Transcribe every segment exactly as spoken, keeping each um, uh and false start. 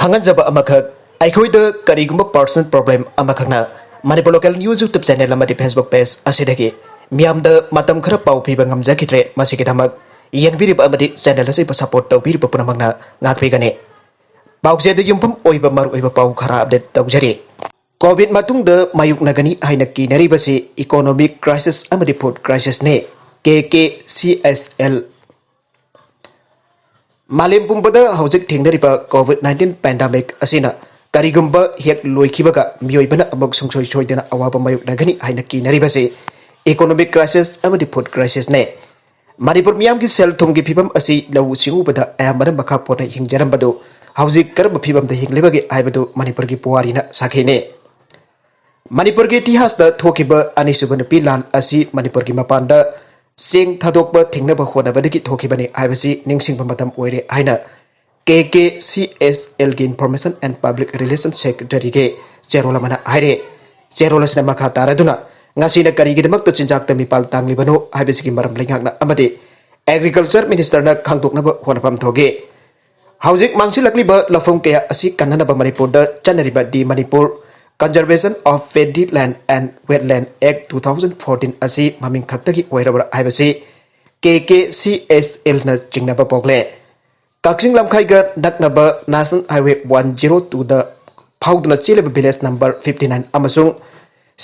ꯈꯪꯍꯟꯖꯕ ꯑꯃꯈꯛ, ꯑꯩꯈꯣꯏꯗ ꯀꯔꯤꯒꯨꯝꯕ personal problem ꯑꯃꯈꯛꯅ Manipur Local News YouTube channel ꯑꯃꯗꯤ Facebook page ꯑꯁꯤꯗꯒꯤ ꯃꯤꯌꯥꯝꯗ ꯃꯇꯝ ꯈꯔ ꯄꯥꯎ ꯄꯤꯕ ꯉꯝꯖꯈꯤꯗ꯭ꯔꯦ꯫ ꯃꯁꯤꯒꯤꯗꯃꯛ ꯌꯦꯡꯕꯤꯔꯤꯕ ꯑꯃꯗꯤ channel ꯑꯁꯤꯕꯨ support ꯇꯧꯕꯤꯔꯤꯕ ꯄꯨꯝꯅꯃꯛꯅ ꯉꯥꯛꯄꯤꯒꯅꯤ꯫ ꯄꯥꯎꯆꯦꯗ ꯌꯨꯝꯐꯝ ꯑꯣꯏꯕ ꯃꯔꯨꯑꯣꯏꯕ ꯄꯥꯎ ꯈꯔ update ꯇꯧꯖꯔꯤ꯫ COVID ꯃꯇꯨꯡꯗ ꯃꯥꯌꯣꯛꯅꯒꯅꯤ ꯍꯥꯏꯅ ꯀꯤꯅꯔꯤꯕꯁꯤ economic crisis ꯑꯃꯗꯤ food crisisꯅꯤ꯫ ꯀꯦ ꯀꯦ ꯁꯤ ꯑꯦꯁ ꯑꯦꯜ꯫ ꯃꯥꯂꯦꯝ ꯄꯨꯝꯕꯗ ꯍꯧꯖꯤꯛ ꯊꯦꯡꯅꯔꯤꯕ COVID nineteen pandemic ꯑꯁꯤꯅ ꯀꯔꯤꯒꯨꯝꯕ ꯍꯦꯛ ꯂꯣꯏꯈꯤꯕꯒ ꯃꯤꯑꯣꯏꯕꯅ ꯑꯃꯨꯛ ꯁꯨꯡꯁꯣꯏ ꯁꯣꯏꯗꯅ ꯑꯋꯥꯕ ꯃꯥꯌꯣꯛꯅꯒꯅꯤ ꯍꯥꯏꯅ ꯀꯤꯅꯔꯤꯕꯁꯤ economic crisis ꯑꯃꯗꯤ food crisisꯅꯤ꯫ ꯃꯅꯤꯄꯨꯔ ꯃꯤꯌꯥꯝꯒꯤ ꯁꯦꯜ ꯊꯨꯝꯒꯤ ꯐꯤꯕꯝ ꯑꯁꯤ ꯂꯧꯎ ꯁꯤꯡꯎꯕꯗ ꯑꯌꯥꯝꯕꯅ ꯃꯈꯥ ꯄꯣꯟꯅ ꯍꯤꯡꯖꯔꯝꯕꯗꯨ ꯍꯧꯖꯤꯛ ꯀꯔꯝꯕ ꯐꯤꯕꯝꯗ ꯍꯤꯡꯂꯤꯕꯒꯦ ꯍꯥꯏꯕꯗꯨ ꯃꯅꯤꯄꯨꯔꯒꯤ ꯄꯨꯋꯥꯔꯤꯅ ꯁꯥꯈꯤꯅꯤ꯫ ꯃꯅꯤꯄꯨꯔꯒꯤ ꯏꯇꯤꯍꯥꯁꯇ ꯊꯣꯛꯈꯤꯕ ꯑꯅꯤꯁꯨꯕ ꯅꯨꯄꯤ ꯂꯥꯟ ꯑꯁꯤ ꯃꯅꯤꯄꯨꯔꯒꯤ ꯃꯄꯥꯟꯗ ꯆꯦꯡ ꯊꯥꯗꯣꯛꯄ ꯊꯤꯡꯅꯕ ꯍꯣꯠꯅꯕꯗꯒꯤ ꯊꯣꯛꯈꯤꯕꯅꯤ ꯍꯥꯏꯕꯁꯤ ꯅꯤꯡꯁꯤꯡꯕ ꯃꯇꯝ ꯑꯣꯏꯔꯦ ꯍꯥꯏꯅ ꯀꯦ K C S algae Information and Public Relation Secretaryꯒꯤ ꯆꯦꯔꯣꯜ ꯑꯃꯅ ꯍꯥꯏꯔꯦ꯫ ꯆꯦꯔꯣꯜ ꯑꯁꯤꯅ ꯃꯈꯥ ꯇꯥꯔꯗꯨꯅ ꯉꯁꯤꯅ ꯀꯔꯤꯒꯤꯗꯃꯛꯇ ꯆꯤꯟꯖꯥꯛꯇ ꯃꯤꯄꯥꯜ ꯇꯥꯡꯂꯤꯕꯅꯣ ꯍꯥꯏꯕꯁꯤꯒꯤ ꯃꯔꯝ ꯂꯩꯉꯥꯛꯅ ꯑꯃꯗꯤ Agriculture Ministerꯅ ꯈꯪꯗꯣꯛꯅꯕ ꯍꯣꯠꯅꯐꯝ ꯊꯣꯛꯏ꯫ ꯍꯧꯖꯤꯛ ꯃꯥꯡꯁꯤꯜꯂꯛꯂꯤꯕ ꯂꯧꯐꯝ ꯀꯌꯥ ꯑꯁꯤ ꯀꯟꯅꯅꯕ ꯃꯅꯤꯄꯨꯔꯗ ꯆꯠꯅꯔꯤꯕ The Manipur Conservation of Paddy Land and Wetland Act two thousand fourteen ꯑꯁꯤ ꯃꯃꯤꯡ ꯈꯛꯇꯒꯤ ꯑꯣꯏꯔꯕ꯭ꯔꯥ ꯍꯥꯏꯕꯁꯤ ꯀꯦ ꯀꯦ ꯁꯤ ꯑꯦꯁ ꯑꯦꯜꯅ ꯆꯤꯡꯅꯕ ꯄꯣꯛꯂꯦ꯫ ꯀꯛꯆꯤꯡ ꯂꯝꯈꯥꯏꯒ ꯅꯛꯅꯕ National Highway one zero twoꯗ ꯐꯥꯎꯗꯨꯅ ꯆꯦꯜꯂꯤꯕ village number fifty nine ꯑꯃꯁꯨꯡ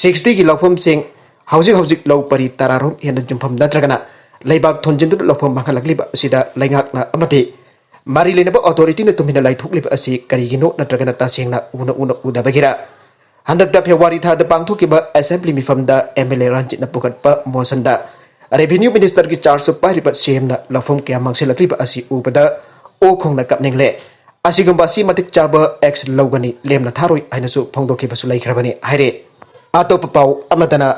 sixtyꯒꯤ ꯂꯧꯐꯝꯁꯤꯡ ꯍꯧꯖꯤꯛ ꯍꯧꯖꯤꯛ ꯂꯧ ꯄꯔꯤ ꯇꯔꯥꯔꯣꯝ ꯍꯦꯟꯅ ꯌꯨꯝꯐꯝ ꯅꯠꯇ꯭ꯔꯒꯅ ꯂꯩꯕꯥꯛ ꯊꯣꯟꯖꯤꯟꯗꯨꯅ ꯂꯧꯐꯝ ꯃꯥꯡꯍꯜꯂꯛꯂꯤꯕ ꯑꯁꯤꯗ ꯂꯩꯉꯥꯛꯅ ꯑꯃꯗꯤ ꯃꯔꯤ ꯂꯩꯅꯕ authorityꯅ ꯇꯨꯃꯤꯟꯅ ꯂꯩꯊꯣꯛꯂꯤꯕ ꯑꯁꯤ ꯀꯔꯤꯒꯤꯅꯣ ꯅꯠꯇ꯭ꯔꯒꯅ ꯇꯁꯦꯡꯅ ꯎꯅ ꯎꯅ ꯎꯗꯕꯒꯤꯔ? ꯍꯟꯗꯛꯇ February ꯊꯥꯗ ꯄꯥꯡꯊꯣꯛꯈꯤꯕ assembly ꯃꯤꯐꯝꯗ M L A ꯔꯟꯖꯤꯠꯅ ꯄꯨꯈꯠꯄ motionꯗ Revenue Ministerꯒꯤ charge ꯄꯥꯏꯔꯤꯕ C Mꯅ ꯂꯧꯐꯝ ꯀꯌꯥ ꯃꯥꯡꯁꯤꯜꯂꯛꯂꯤꯕ ꯑꯁꯤ ꯎꯕꯗ ꯑꯣ ꯈꯣꯡꯅ ꯀꯞꯅꯤꯡꯂꯦ꯫ ꯑꯁꯤꯒꯨꯝꯕ ꯑꯁꯤ ꯃꯇꯤꯛ ꯆꯥꯕ action ꯂꯧꯒꯅꯤ, ꯂꯦꯝꯅ ꯊꯥꯔꯣꯏ ꯍꯥꯏꯅꯁꯨ ꯐꯣꯡꯗꯣꯛꯈꯤꯕꯁꯨ ꯂꯩꯈ꯭ꯔꯕꯅꯤ ꯍꯥꯏꯔꯦ꯫ ꯑꯇꯣꯞꯄ ꯄꯥꯎ ꯑꯃꯗꯅ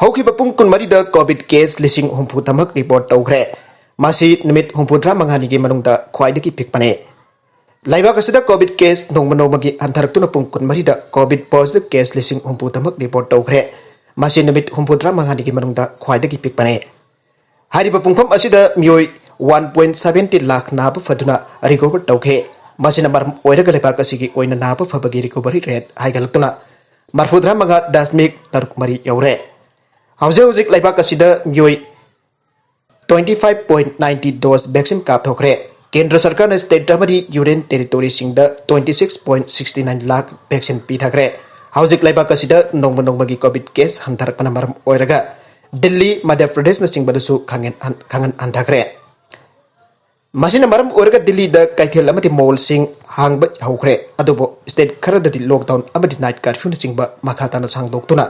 ꯍꯧꯈꯤꯕ ꯄꯨꯡ ꯀꯨꯟꯃꯔꯤꯗ COVID case ꯂꯤꯁꯤꯡ ꯍꯨꯝꯐꯨ ꯇꯃꯛ report ꯇꯧꯈ꯭ꯔꯦ꯫ ꯃꯁꯤ ꯅꯨꯃꯤꯠ ꯍꯨꯝꯐꯨꯇꯔꯥ ꯃꯉꯥꯅꯤꯒꯤ ꯃꯅꯨꯡꯗ ꯈ꯭ꯋꯥꯏꯗꯒꯤ ꯄꯤꯛꯄꯅꯦ꯫ ꯂꯩꯕꯥꯛ ꯑꯁꯤꯗ COVID case ꯅꯣꯡꯃ ꯅꯣꯡꯃꯒꯤ ꯍꯟꯊꯔꯛꯇꯨꯅ ꯄꯨꯡ ꯀꯨꯟꯃꯔꯤꯗ COVID positive case ꯂꯤꯁꯤꯡ ꯍꯨꯝꯐꯨ ꯇꯃꯛ report ꯇꯧꯈ꯭ꯔꯦ꯫ ꯃꯁꯤ ꯅꯨꯃꯤꯠ ꯍꯨꯝꯐꯨꯇꯔꯥ ꯃꯉꯥꯅꯤꯒꯤ ꯃꯅꯨꯡꯗ ꯈ꯭ꯋꯥꯏꯗꯒꯤ ꯄꯤꯛꯄꯅꯦ꯫ ꯍꯥꯏꯔꯤꯕ ꯄꯨꯡꯐꯝ ꯑꯁꯤꯗ ꯃꯤꯑꯣꯏ one point seventy ꯂꯥꯈ ꯅꯥꯕ ꯐꯗꯨꯅ recover ꯇꯧꯈ꯭ꯔꯦ꯫ ꯃꯁꯤꯅ ꯃꯔꯝ ꯑꯣꯏꯔꯒ ꯂꯩꯕꯥꯛ ꯑꯁꯤꯒꯤ ꯑꯣꯏꯅ ꯅꯥꯕ ꯐꯕꯒꯤ ꯔꯤꯀꯣꯚꯔꯤ ꯔꯦꯠ ꯍꯥꯏꯒꯠꯂꯛꯇꯨꯅ ꯃꯔꯤꯐꯨꯇꯔꯥ ꯃꯉꯥ ꯗꯁꯃꯤꯛ ꯇꯔꯨꯛ ꯃꯔꯤ ꯌꯧꯔꯦ꯫ ꯍꯧꯖꯤꯛ ꯍꯧꯖꯤꯛ ꯂꯩꯕꯥꯛ ꯑꯁꯤꯗ ꯃꯤꯑꯣꯏ twenty five point ninety dose vaccine ꯀꯥꯞꯊꯣꯛꯈ꯭ꯔꯦ꯫ ꯀꯦꯟꯗ꯭ꯔ ꯁꯔꯀꯥꯔꯅ state ꯑꯃꯗꯤ union territoryꯁꯤꯡꯗ twenty six point sixty nine lakh vaccine ꯄꯤꯊꯈ꯭ꯔꯦ꯫ ꯍꯧꯖꯤꯛ ꯂꯩꯕꯥꯛ ꯑꯁꯤꯗ ꯅꯣꯡꯃ ꯅꯣꯡꯃꯒꯤ COVID case ꯍꯟꯊꯔꯛꯄꯅ ꯃꯔꯝ ꯑꯣꯏꯔꯒ ꯗꯤꯜꯂꯤ, ꯃꯙ꯭ꯌ ꯄ꯭ꯔꯗꯦꯁꯅꯆꯤꯡꯕꯗꯁꯨ ꯈꯪꯍꯦꯟ-, ꯈꯪꯍꯟ ꯍꯟꯊꯈ꯭ꯔꯦ꯫ ꯃꯁꯤꯅ ꯃꯔꯝ ꯑꯣꯏꯔꯒ ꯗꯤꯜꯂꯤꯗ ꯀꯩꯊꯦꯜ ꯑꯃꯗꯤ ꯃꯣꯜꯁꯤꯡ ꯍꯥꯡꯕ ꯍꯧꯈ꯭ꯔꯦ꯫ ꯑꯗꯨꯕꯨ state ꯈꯔꯗꯗꯤ lockdown ꯑꯃꯗꯤ night curfewꯅꯆꯤꯡꯕ ꯃꯈꯥ ꯇꯥꯅ ꯁꯥꯡꯗꯣꯛꯇꯨꯅ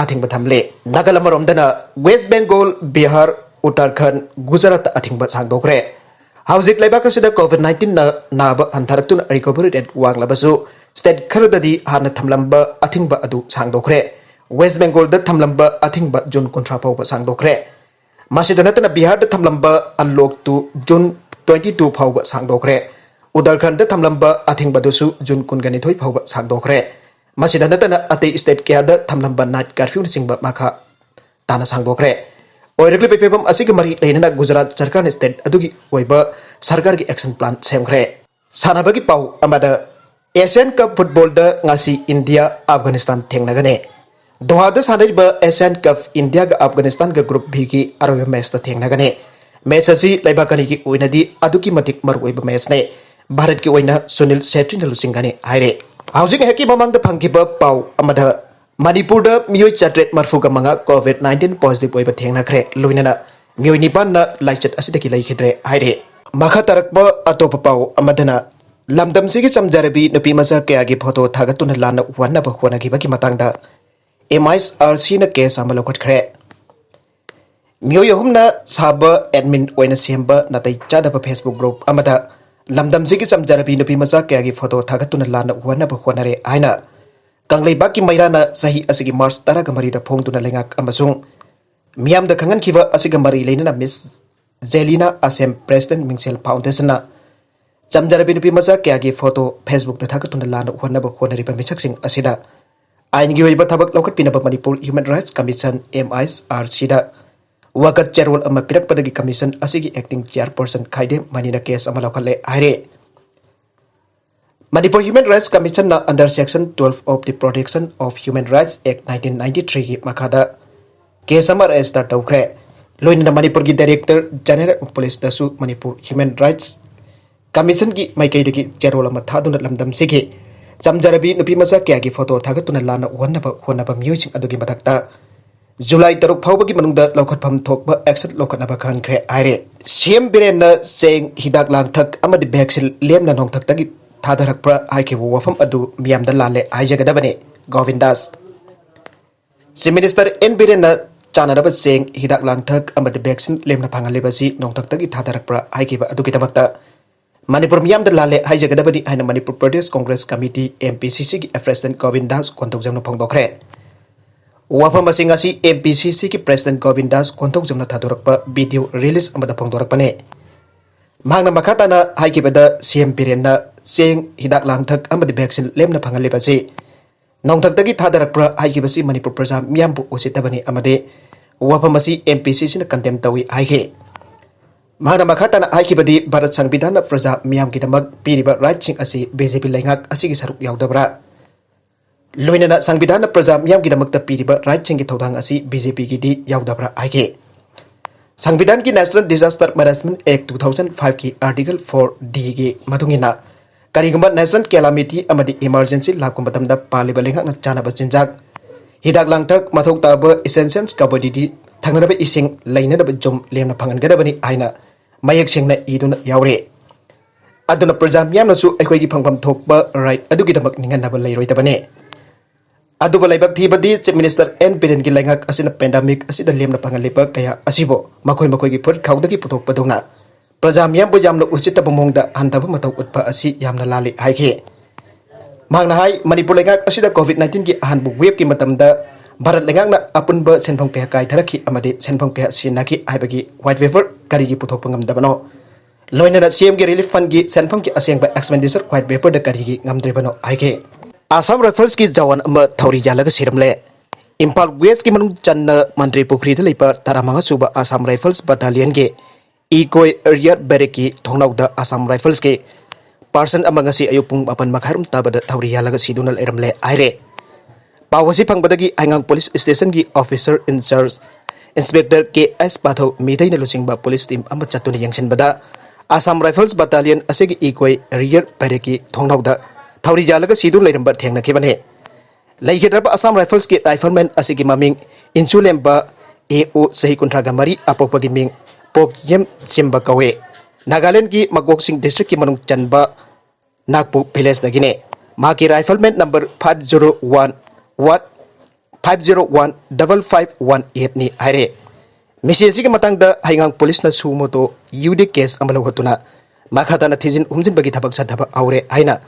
ꯑꯊꯤꯡꯕ ꯊꯝꯂꯦ꯫ ꯅꯥꯒꯥꯂꯦꯟ ꯑꯃꯔꯣꯝꯗꯅ West Bengal, ꯕꯤꯍꯥꯔ, ꯎꯠꯇꯔꯈꯟꯗ, ꯒꯨꯖꯔꯥꯠꯇ ꯑꯊꯤꯡꯕ ꯁꯥꯡꯗꯣꯛꯈ꯭ꯔꯦ꯫ ꯍꯧꯖꯤꯛ ꯂꯩꯕꯥꯛ ꯑꯁꯤꯗ COVID nineteen ꯅ ꯅꯥꯕ ꯍꯟꯊꯔꯛꯇꯨꯅ recovery rate ꯋꯥꯡꯂꯕꯁꯨ state ꯈꯔꯗꯗꯤ ꯍꯥꯟꯅ ꯊꯝꯂꯝꯕ ꯑꯊꯤꯡꯕ ꯑꯗꯨ ꯁꯥꯡꯗꯣꯛꯈ꯭ꯔꯦ꯫ West Bengalꯗ ꯊꯝꯂꯝꯕ ꯑꯊꯤꯡꯕ June ꯀꯨꯟꯊ꯭ꯔꯥ ꯐꯥꯎꯕ ꯁꯥꯡꯗꯣꯛꯈ꯭ꯔꯦ꯫ ꯃꯁꯤꯗ ꯅꯠꯇꯅ ꯕꯤꯍꯥꯔꯗ ꯊꯝꯂꯝꯕ unlock two June twenty two ꯐꯥꯎꯕ ꯁꯥꯡꯗꯣꯛꯈ꯭ꯔꯦ꯫ ꯎꯠꯇꯔꯈꯟꯗ ꯊꯝꯂꯝꯕ ꯑꯊꯤꯡꯕꯗꯨꯁꯨ June ꯀꯨꯟꯒ ꯅꯤꯊꯣꯏ ꯐꯥꯎꯕ ꯁꯥꯡꯗꯣꯛꯈ꯭ꯔꯦ꯫ ꯃꯁꯤꯗ ꯅꯠꯇꯅ ꯑꯇꯩ state ꯀꯌꯥꯗ ꯊꯝꯂꯝꯕ night curfewꯅꯆꯤꯡꯕ ꯃꯈꯥ ꯇꯥꯅ ꯁꯥꯡꯗꯣꯛꯈ꯭ꯔꯦ꯫ ꯑꯣꯏꯔꯛꯂꯤꯕ ꯐꯤꯕꯝ ꯑꯁꯤꯒ ꯃꯔꯤ ꯂꯩꯅꯅ ꯒꯨꯖꯔꯥꯠ ꯁꯔꯀꯥꯔꯅ state ꯑꯗꯨꯒꯤ ꯑꯣꯏꯕ ꯁꯔꯀꯥꯔꯒꯤ action plan ꯁꯦꯝꯈ꯭ꯔꯦ꯫ ꯁꯥꯟꯅꯕꯒꯤ ꯄꯥꯎ ꯑꯃꯗ, Asian Cup footballꯗ ꯉꯁꯤ ꯏꯟꯗꯤꯌꯥ ꯑꯐꯒꯥꯅꯤꯁꯇꯥꯟ ꯊꯦꯡꯅꯒꯅꯤ꯫ ꯗꯣꯍꯥꯗ ꯁꯥꯟꯅꯔꯤꯕ Asian Cup ꯏꯟꯗꯤꯌꯥꯒ ꯑꯐꯒꯥꯅꯤꯁꯇꯥꯟꯒ Group Bꯒꯤ ꯑꯔꯣꯏꯕ matchꯇ ꯊꯦꯡꯅꯒꯅꯤ꯫ Match ꯑꯁꯤ ꯂꯩꯕꯥꯛ ꯑꯅꯤꯒꯤ ꯑꯣꯏꯅꯗꯤ ꯑꯗꯨꯛꯀꯤ ꯃꯇꯤꯛ ꯃꯔꯨꯑꯣꯏꯕ matchꯅꯤ꯫ ꯚꯥꯔꯠꯀꯤ ꯑꯣꯏꯅ ꯁꯨꯅꯤꯜ ꯁꯦꯇ꯭ꯔꯤꯅ ꯂꯨꯆꯤꯡꯒꯅꯤ ꯍꯥꯏꯔꯦ꯫ ꯍꯧꯖꯤꯛ ꯉꯥꯏꯍꯥꯛꯀꯤ ꯃꯃꯥꯡꯗ ꯐꯪꯈꯤꯕ ꯄꯥꯎ ꯑꯃꯗ, ꯃꯅꯤꯄꯨꯔꯗ ꯃꯤꯑꯣꯏ ꯆꯥꯇ꯭ꯔꯦꯠ ꯃꯔꯤꯐꯨꯒ ꯃꯉꯥ COVID nineteen positive ꯑꯣꯏꯕ ꯊꯦꯡꯅꯈ꯭ꯔꯦ꯫ ꯂꯣꯏꯅꯅ ꯃꯤꯑꯣꯏ ꯅꯤꯄꯥꯟꯅ ꯂꯥꯏꯆꯠ ꯑꯁꯤꯗꯒꯤ ꯂꯩꯈꯤꯗ꯭ꯔꯦ ꯍꯥꯏꯔꯤ꯫ ꯃꯈꯥ ꯇꯥꯔꯛꯄ ꯑꯇꯣꯞꯄ ꯄꯥꯎ ꯑꯃꯗꯅ, ꯂꯝꯗꯝꯁꯤꯒꯤ ꯆꯝꯖꯔꯕꯤ ꯅꯨꯄꯤ ꯃꯆꯥ ꯀꯌꯥꯒꯤ photo ꯊꯥꯒꯠꯇꯨꯅ ꯂꯥꯟꯅ ꯎꯍꯟꯅꯕ ꯍꯣꯠꯅꯈꯤꯕꯒꯤ ꯃꯇꯥꯡꯗ MISRCꯅ case ꯑꯃ ꯂꯧꯈꯠꯈ꯭ꯔꯦ꯫ ꯃꯤꯑꯣꯏ ꯑꯍꯨꯝꯅ ꯁꯥꯕ admin ꯑꯣꯏꯅ ꯁꯦꯝꯕ ꯅꯥꯇꯩ ꯆꯥꯗꯕ Facebook group ꯑꯃꯗ ꯂꯝꯗꯝꯁꯤꯒꯤ ꯆꯝꯖꯔꯕꯤ ꯅꯨꯄꯤ ꯃꯆꯥ ꯀꯌꯥꯒꯤ photo ꯊꯥꯒꯠꯇꯨꯅ ꯂꯥꯟꯅ ꯎꯍꯟꯅꯕ ꯍꯣꯠꯅꯔꯦ ꯍꯥꯏꯅ ꯀꯪꯂꯩꯕꯥꯛꯀꯤ ꯃꯩꯔꯥꯅ ꯆꯍꯤ ꯑꯁꯤꯒꯤ March ꯇꯔꯥꯒ ꯃꯔꯤꯗ ꯐꯣꯡꯗꯨꯅ ꯂꯩꯉꯥꯛ ꯑꯃꯁꯨꯡ ꯃꯤꯌꯥꯝꯗ ꯈꯪꯍꯟꯈꯤꯕ ꯑꯁꯤꯒ ꯃꯔꯤ ꯂꯩꯅꯅ Miss Jelina Asem President Mingsel Foundationꯅ ꯆꯝꯖꯔꯕꯤ ꯅꯨꯄꯤ ꯃꯆꯥ ꯀꯌꯥꯒꯤ photo Facebookꯇ ꯊꯥꯒꯠꯇꯨꯅ ꯂꯥꯟꯅ ꯎꯍꯟꯅꯕ ꯍꯣꯠꯅꯔꯤꯕ ꯃꯤꯁꯛꯁꯤꯡ ꯑꯁꯤꯗ ꯑꯥꯏꯟꯒꯤ ꯑꯣꯏꯕ ꯊꯕꯛ ꯂꯧꯈꯠꯄꯤꯅꯕ ꯃꯅꯤꯄꯨꯔ Human Rights Commission, MISRCꯗ ꯋꯥꯀꯠ ꯆꯦꯔꯣꯜ ꯑꯃ ꯄꯤꯔꯛꯄꯗꯒꯤ commission ꯑꯁꯤꯒꯤ acting chairperson ꯈꯥꯏꯗꯦꯝ ꯃꯅꯤꯅ case ꯑꯃ ꯂꯧꯈꯠꯂꯦ ꯍꯥꯏꯔꯦ꯫ Manipur Human Rights Commission ꯅ under section twelve of the Protection of Human Rights Act nineteen ninety three ꯒꯤ ꯃꯈꯥꯗ case ꯑꯃ register ꯇꯧꯈ꯭ꯔꯦ꯫ ꯂꯣꯏꯅꯅ ꯃꯅꯤꯄꯨꯔꯒꯤ Director General of Police ꯇꯁꯨ Manipur Human Rights Commission ꯒꯤ ꯃꯥꯏꯀꯩꯗꯒꯤ ꯆꯦꯔꯣꯜ ꯑꯃ ꯊꯥꯗꯨꯅ ꯂꯝꯗꯝꯁꯤꯒꯤ ꯆꯝꯖꯔꯕꯤ ꯅꯨꯄꯤ ꯃꯆꯥ ꯀꯌꯥꯒꯤ photo ꯊꯥꯒꯠꯇꯨꯅ ꯂꯥꯟꯅ ꯎꯍꯟꯅꯕ ꯍꯣꯠꯅꯕ ꯃꯤꯑꯣꯏꯁꯤꯡ ꯑꯗꯨꯒꯤ ꯃꯊꯛꯇ July ꯇꯔꯨꯛ ꯐꯥꯎꯕꯒꯤ ꯃꯅꯨꯡꯗ ꯂꯧꯈꯠꯐꯝ ꯊꯣꯛꯄ action ꯂꯧꯈꯠꯅꯕ ꯈꯪꯈ꯭ꯔꯦ ꯍꯥꯏꯔꯦ꯫ C M ꯕꯤꯔꯦꯟꯅ ꯆꯦꯡ, ꯍꯤꯗꯥꯛ ꯂꯥꯡꯊꯛ ꯑꯃꯗꯤ vaccine ꯂꯦꯝꯅ ꯅꯣꯡꯊꯛꯇꯒꯤ ꯊꯥꯗꯔꯛꯄ꯭ꯔꯥ ꯍꯥꯏꯈꯤꯕ ꯋꯥꯐꯝ ꯑꯗꯨ ꯃꯤꯌꯥꯝꯗ ꯂꯥꯜꯂꯦ ꯍꯥꯏꯖꯒꯗꯕꯅꯤ꯫ ꯒꯣꯕꯤꯟꯗꯥꯁ꯫ Chief Minister N ꯕꯤꯔꯦꯟꯅ ꯆꯥꯅꯅꯕ ꯆꯦꯡ, ꯍꯤꯗꯥꯛ ꯂꯥꯡꯊꯛ ꯑꯃꯗꯤ vaccine ꯂꯦꯝꯅ ꯐꯪꯍꯜꯂꯤꯕ ꯑꯁꯤ ꯅꯣꯡꯊꯛꯇꯒꯤ ꯊꯥꯗꯔꯛꯄ꯭ꯔꯥ ꯍꯥꯏꯈꯤꯕ ꯑꯗꯨꯒꯤꯗꯃꯛꯇ ꯃꯅꯤꯄꯨꯔ ꯃꯤꯌꯥꯝꯗ ꯂꯥꯜꯂꯦ ꯍꯥꯏꯖꯒꯗꯕꯅꯤ ꯍꯥꯏꯅ Manipur Pradesh Congress Committee, M P C C ꯒꯤ President ꯒꯣꯕꯤꯟꯗꯥꯁ ꯀꯣꯟꯊꯧꯖꯝꯅ ꯐꯣꯡꯗꯣꯛꯈ꯭ꯔꯦ꯫ ꯋꯥꯐꯝ ꯑꯁꯤ ꯉꯁꯤ M P C C ꯒꯤ President ꯒꯣꯕꯤꯟꯗꯥꯁ ꯀꯣꯟꯊꯧꯖꯝꯅ ꯊꯥꯗꯣꯔꯛꯄ video release ꯑꯃꯗ ꯐꯣꯡꯗꯣꯔꯛꯄꯅꯤ꯫ ꯃꯍꯥꯛꯅ ꯃꯈꯥ ꯇꯥꯅ ꯍꯥꯏꯈꯤꯕꯗ, C M ꯕꯤꯔꯦꯟꯅ ꯆꯦꯡ, ꯍꯤꯗꯥꯛ ꯂꯥꯡꯊꯛ ꯑꯃꯗꯤ vaccine ꯂꯦꯝꯅ ꯐꯪꯍꯜꯂꯤꯕ ꯑꯁꯤ ꯅꯣꯡꯊꯛꯇꯒꯤ ꯊꯥꯗꯔꯛꯄ꯭ꯔꯥ ꯍꯥꯏꯈꯤꯕꯁꯤ ꯃꯅꯤꯄꯨꯔ ꯄ꯭ꯔꯖꯥ ꯃꯤꯌꯥꯝꯕꯨ ꯎꯁꯤꯠꯇꯕꯅꯤ ꯑꯃꯗꯤ ꯋꯥꯐꯝ ꯑꯁꯤ M P C C ꯅ condemn ꯇꯧꯏ ꯍꯥꯏꯈꯤ꯫ ꯃꯍꯥꯛꯅ ꯃꯈꯥ ꯇꯥꯅ ꯍꯥꯏꯈꯤꯕꯗꯤ, ꯚꯥꯔꯠ ꯁꯪꯕꯤꯙꯥꯟꯅ ꯄ꯭ꯔꯖꯥ ꯃꯤꯌꯥꯝꯒꯤꯗꯃꯛ ꯄꯤꯔꯤꯕ right ꯁꯤꯡ ꯑꯁꯤ B J P ꯂꯩꯉꯥꯛ ꯑꯁꯤꯒꯤ ꯁꯔꯨꯛ ꯌꯥꯎꯗꯕ꯭ꯔꯥ? ꯂꯣꯏꯅꯅ ꯁꯪꯕꯤꯙꯥꯟꯅ ꯄ꯭ꯔꯖꯥ ꯃꯤꯌꯥꯝꯒꯤꯗꯃꯛꯇ ꯄꯤꯔꯤꯕ right ꯁꯤꯡꯒꯤ ꯊꯧꯗꯥꯡ ꯑꯁꯤ B J P ꯒꯤꯗꯤ ꯌꯥꯎꯗꯕ꯭ꯔꯥ ꯍꯥꯏꯈꯤ꯫ ꯁꯪꯕꯤꯙꯥꯟꯒꯤ National Disaster Management Act two thousand five ꯀꯤ Article four D ꯒꯤ ꯃꯇꯨꯡ ꯏꯟꯅ, ꯀꯔꯤꯒꯨꯝꯕ national calamity ꯑꯃꯗꯤ emergency ꯂꯥꯛꯄ ꯃꯇꯝꯗ ꯄꯥꯜꯂꯤꯕ ꯂꯩꯉꯥꯛꯅ ꯆꯥꯅꯕ ꯆꯤꯟꯖꯥꯛ, ꯍꯤꯗꯥꯛ ꯂꯥꯡꯊꯛ, ꯃꯊꯧ ꯇꯥꯕ essentials commodity, ꯊꯛꯅꯅꯕ ꯏꯁꯤꯡ, ꯂꯩꯅꯅꯕ ꯌꯨꯝ ꯂꯦꯝꯅ ꯐꯪꯍꯟꯒꯗꯕꯅꯤ ꯍꯥꯏꯅ ꯃꯌꯦꯛ ꯁꯦꯡꯅ ꯏꯗꯨꯅ ꯌꯥꯎꯔꯤ꯫ ꯑꯗꯨꯅ ꯄ꯭ꯔꯖꯥ ꯃꯤꯌꯥꯝꯅꯁꯨ ꯑꯩꯈꯣꯏꯒꯤ ꯐꯪꯐꯝ ꯊꯣꯛꯄ right ꯑꯗꯨꯒꯤꯗꯃꯛ ꯅꯤꯡꯍꯟꯅꯕ ꯂꯩꯔꯣꯏꯗꯕꯅꯤ꯫ ꯑꯗꯨꯕꯨ ꯂꯥꯏꯕꯛ ꯊꯤꯕꯗꯤ, Chief Minister N ꯕꯤꯔꯦꯟꯒꯤ ꯂꯩꯉꯥꯛ ꯑꯁꯤꯅ pandemic ꯑꯁꯤꯗ ꯂꯦꯝꯅ ꯐꯪꯍꯜꯂꯤꯕ ꯀꯌꯥ ꯑꯁꯤꯕꯨ ꯃꯈꯣꯏ ꯃꯈꯣꯏꯒꯤ ꯐꯨꯔꯤꯠ ꯈꯥꯎꯗꯒꯤ ꯄꯨꯊꯣꯛꯄꯗꯧꯅ ꯄ꯭ꯔꯖꯥ ꯃꯤꯌꯥꯝꯕꯨ ꯌꯥꯝꯅ ꯎꯁꯤꯠꯇꯕ ꯃꯑꯣꯡꯗ ꯍꯟꯊꯕ ꯃꯇꯧ ꯎꯠꯄ ꯑꯁꯤ ꯌꯥꯝꯅ ꯂꯥꯜꯂꯤ ꯍꯥꯏꯈꯤ꯫ ꯃꯍꯥꯛꯅ ꯍꯥꯏ, ꯃꯅꯤꯄꯨꯔ ꯂꯩꯉꯥꯛ ꯑꯁꯤꯗ COVID nineteen ꯒꯤ ꯑꯍꯥꯟꯕ wave ꯀꯤ ꯃꯇꯝꯗ ꯚꯥꯔꯠ ꯂꯩꯉꯥꯛꯅ ꯑꯄꯨꯟꯕ ꯁꯦꯟꯐꯝ ꯀꯌꯥ ꯀꯥꯏꯊꯔꯛꯈꯤ ꯑꯃꯗꯤ ꯁꯦꯟꯐꯝ ꯀꯌꯥ ꯁꯤꯖꯤꯟꯅꯈꯤ ꯍꯥꯏꯕꯒꯤ white paper ꯀꯔꯤꯒꯤ ꯄꯨꯊꯣꯛꯄ ꯉꯝꯗꯕꯅꯣ? ꯂꯣꯏꯅꯅ C M ꯒꯤ relief fund ꯒꯤ ꯁꯦꯟꯐꯝꯒꯤ ꯑꯁꯦꯡꯕ expenditure white paper ꯗ ꯀꯔꯤꯒꯤ ꯉꯝꯗ꯭ꯔꯤꯕꯅꯣ ꯍꯥꯏꯈꯤ꯫ Assam Rifles ꯀꯤ ꯖꯋꯥꯟ ꯑꯃ ꯊꯧꯔꯤ ꯌꯥꯜꯂꯒ ꯁꯤꯔꯝꯂꯦ꯫ ꯏꯝꯐꯥꯜ West ꯀꯤ ꯃꯅꯨꯡ ꯆꯟꯅ ꯃꯟꯇ꯭ꯔꯤ ꯄꯨꯈ꯭ꯔꯤꯗ ꯂꯩꯕ ꯇꯔꯥꯃꯉꯥ ꯁꯨꯕ Assam Rifles Battalion ꯒꯤ ꯏꯀꯣꯏ Air Barrack ꯀꯤ ꯊꯣꯡꯅꯥꯎꯗ Assam Rifles ꯀꯤ ꯄꯥꯔꯁꯟ ꯑꯃ ꯉꯁꯤ ꯑꯌꯨꯛ ꯄꯨꯡ ꯃꯥꯄꯟ ꯃꯈꯥꯏꯔꯣꯝ ꯇꯥꯕꯗ ꯊꯧꯔꯤ ꯌꯥꯜꯂꯒ ꯁꯤꯗꯨꯅ ꯂꯩꯔꯝꯂꯦ ꯍꯥꯏꯔꯦ꯫ ꯄꯥꯎ ꯑꯁꯤ ꯐꯪꯕꯗꯒꯤ ꯍꯩꯉꯥꯡ ꯄꯨꯂꯤꯁ ꯁ꯭ꯇꯦꯁꯟꯒꯤ ꯑꯣꯐꯤꯁꯔ ꯏꯟꯆꯥꯔꯖ ꯏꯟꯁꯄꯦꯛꯇꯔ ꯀꯦ ꯑꯦꯁ ꯄꯥꯊꯧ ꯃꯤꯗꯩꯅ ꯂꯨꯆꯤꯡꯕ ꯄꯨꯂꯤꯁ ꯇꯤꯝ ꯑꯃ ꯆꯠꯇꯨꯅ ꯌꯦꯡꯁꯤꯟꯕꯗ ꯑꯁꯥꯝ ꯔꯥꯏꯐꯜꯁ ꯕꯠꯇꯥꯂꯤꯌꯟ ꯑꯁꯤꯒꯤ ꯏꯀꯣꯏ ꯔꯤꯌꯔ ꯕꯦꯔꯦꯛꯀꯤ ꯊꯣꯡꯅꯥꯎꯗ ꯊꯧꯔꯤ ꯌꯥꯜꯂꯒ ꯁꯤꯗꯨꯅ ꯂꯩꯔꯝꯕ ꯊꯦꯡꯅꯈꯤꯕꯅꯤ꯫ ꯂꯩꯈꯤꯗ꯭ꯔꯕ ꯑꯁꯥꯝ ꯔꯥꯏꯐꯜꯁꯀꯤ ꯔꯥꯏꯐꯜꯃꯦꯟ ꯑꯁꯤꯒꯤ ꯃꯃꯤꯡ ꯏꯟꯆꯨꯂꯦꯝꯕ ꯑꯦ ꯑꯣ, ꯆꯍꯤ ꯀꯨꯟꯊ꯭ꯔꯥꯒ ꯃꯔꯤ, ꯑꯄꯣꯛꯄꯒꯤ ꯃꯤꯡ ꯄꯣꯛꯌꯦꯝ ꯆꯤꯝꯕ ꯀꯧꯏ꯫ ꯅꯥꯒꯥꯂꯦꯟꯗꯒꯤ ꯃꯀꯣꯛꯆꯤꯡ ꯗꯤꯁꯇ꯭ꯔꯤꯛꯀꯤ ꯃꯅꯨꯡ ꯆꯟꯕ ꯅꯥꯒꯄꯨ ꯚꯤꯂꯦꯖꯇꯒꯤꯅꯤ꯫ ꯃꯍꯥꯛꯀꯤ ꯔꯥꯏꯐꯜꯃꯦꯟ number five zero one one, five zero one double five one eight ꯅꯤ ꯍꯥꯏꯔꯦ꯫ ꯃꯤꯁꯤ ꯑꯁꯤꯒꯤ ꯃꯇꯥꯡꯗ ꯍꯩꯉꯥꯡ ꯄꯨꯂꯤꯁꯅ ꯁꯨ ꯃꯣꯇꯣ ꯌꯨ ꯗꯤ ꯀꯦꯁ ꯑꯃ ꯂꯧꯈꯠꯇꯨꯅ ꯃꯈꯥ ꯇꯥꯅ ꯊꯤꯖꯤꯟ ꯍꯨꯝꯖꯤꯟꯕꯒꯤ ꯊꯕꯛ ꯆꯠꯊꯕ ꯍꯧꯔꯦ ꯍꯥꯏꯅ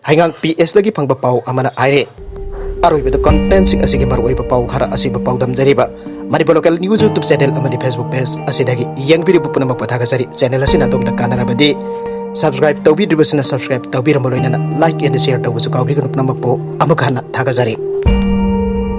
ꯍꯩꯉꯥꯡ ꯄꯤ ꯑꯦꯁꯇꯒꯤ ꯐꯪꯕ ꯄꯥꯎ ꯑꯃꯅ ꯍꯥꯏꯔꯦ꯫ ꯑꯔꯣꯏꯕꯗ ꯀꯟꯇꯦꯟꯁꯤꯡ ꯑꯁꯤꯒꯤ ꯃꯔꯨꯑꯣꯏꯕ ꯄꯥꯎ ꯈꯔ ꯑꯁꯤꯕꯨ ꯄꯥꯎꯗꯝꯖꯔꯤꯕ Manipur local news YouTube channel ꯑꯃꯗꯤ ꯐꯦꯁꯕꯨꯛ ꯄꯦꯖ ꯑꯁꯤꯗꯒꯤ ꯌꯦꯡꯕꯤꯔꯤꯕ ꯄꯨꯝꯅꯃꯛꯄꯨ ꯊꯥꯒꯠꯆꯔꯤ꯫ ꯆꯦꯅꯦꯜ ꯑꯁꯤꯅ ꯑꯗꯣꯝꯗ ꯀꯥꯟꯅꯔꯕꯗꯤ ꯁꯕꯁꯀ꯭ꯔꯥꯏꯕ ꯇꯧꯕꯤꯗ꯭ꯔꯤꯕꯁꯤꯅ ꯁꯕꯁꯀ꯭ꯔꯥꯏꯕ ꯇꯧꯕꯤꯔꯝꯕ ꯂꯣꯏꯅꯅ ꯂꯥꯏꯛ ꯑꯦꯟ ꯁꯤꯌꯔ ꯇꯧꯕꯁꯨ ꯀꯥꯎꯕꯤꯒꯅꯨ꯫ ꯄꯨꯝꯅꯃꯛꯄꯨ ꯑꯃꯨꯛ ꯍꯟꯅ ꯊꯥꯒꯠꯆꯔꯤ꯫